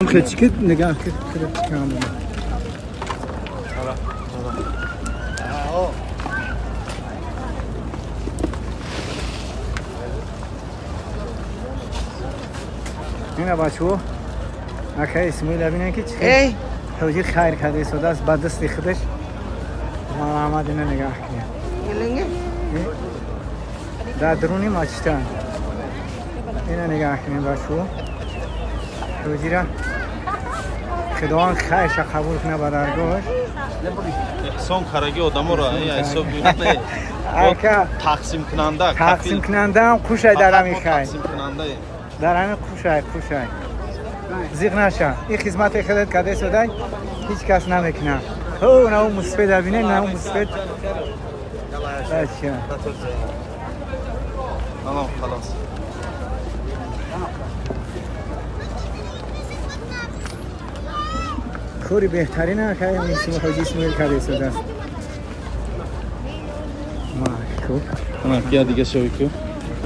Хечки нигоҳ кам. Ина бачаҳо, акай Исмоил, бинен ки чӣ ҳоҷи хайр карда истодааст ба дасти худаш. Муҳаммад, ина нигоҳ кунед, дар дуруни мачтан. Ина нигоҳ кунед, бачаҳо, ҳоҷира Худованд хайрша қабул кунад ба даргоҳаш. Эҳсон караги одаморо ҳисоб тақсимкунанда. Тақсимкунандаам хушай дар ҳами хайр, дар ҳами хушай, хушай, зиқ наша. Ин хизмати худат карда истодай, ҳеҷ кас намекунад. Ҳо, на ӯ мусфед бинед, на ӯ мусфед. Бача, тамом, халос. Кори беҳтарин ҳоҷи Исмоил карда истодааст. Хуб, я дига шавику.